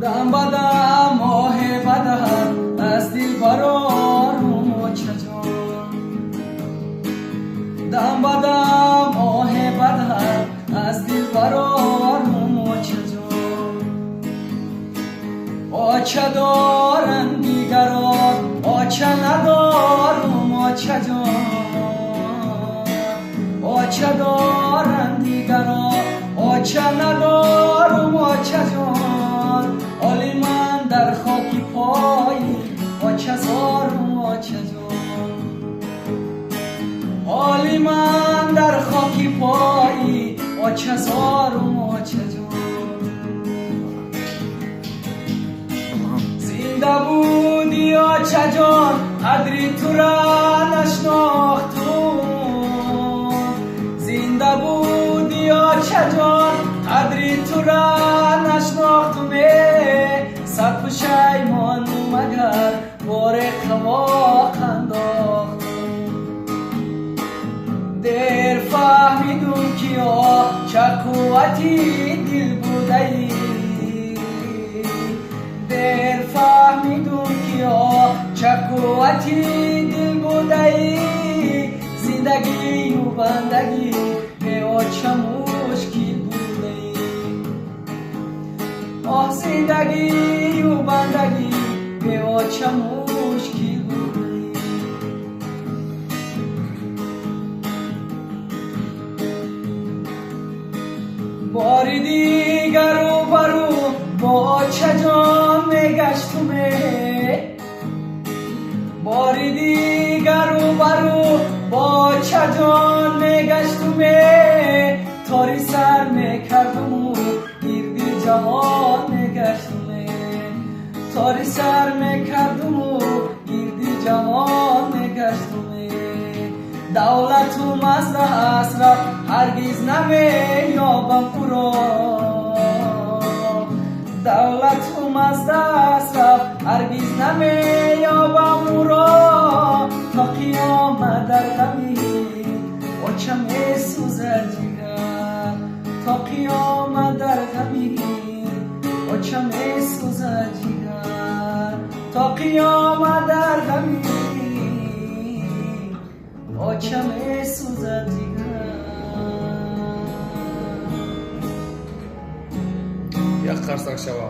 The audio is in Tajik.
Дам ба дам оҳе бадам аз дил барорум очаҷон. Дам ба дам оҳе бадам аз дил барорум очаҷон. Оча доранд дигарон, оча надорум очаҷон. Оча доранд дигарон, оча надорум очаҷон. Оли ман дар хоки пои оча зорум очаҷон. Оли ман дар хоки пои оча зорум очаҷон. Зинда буди очаҷон, қадри тура нашнохтум. Зинда буди очаҷон, қадри тура нашнохтум. Сад пушаймону магар боре қавоқ андохтум. Дер фаҳмидум ки оча қуввати дил будаӣ. Дер фаҳмидум ки оча қуввати дил будаӣ. Зиндагию бандагӣ бе оча мушкил будаӣ. Оҳ, зиндагию бандагӣ бе оча мушкил будаӣ. Бори дигар рӯбарӯ бо очаҷон мегаштуме. Бори дигар рӯбарӯ бо очаҷон мегаштуме. Тори сар мекардуму гирди ҷавон мегаштуме. Тори сар мекардуму гирди ҷавон мегаштуме. Давлату мазда ҳасрат ҳаргиз намеёбам ӯро. Давлату мазда ҳасрат ҳаргиз намеёбам ӯро. То қиёмат дар ғами оча месӯзад ҷигар. То қиёмат дар ғами оча месӯзад ҷигар. То қиёмат дар ғами оча месӯзад ҷигар. Як қарсак шава.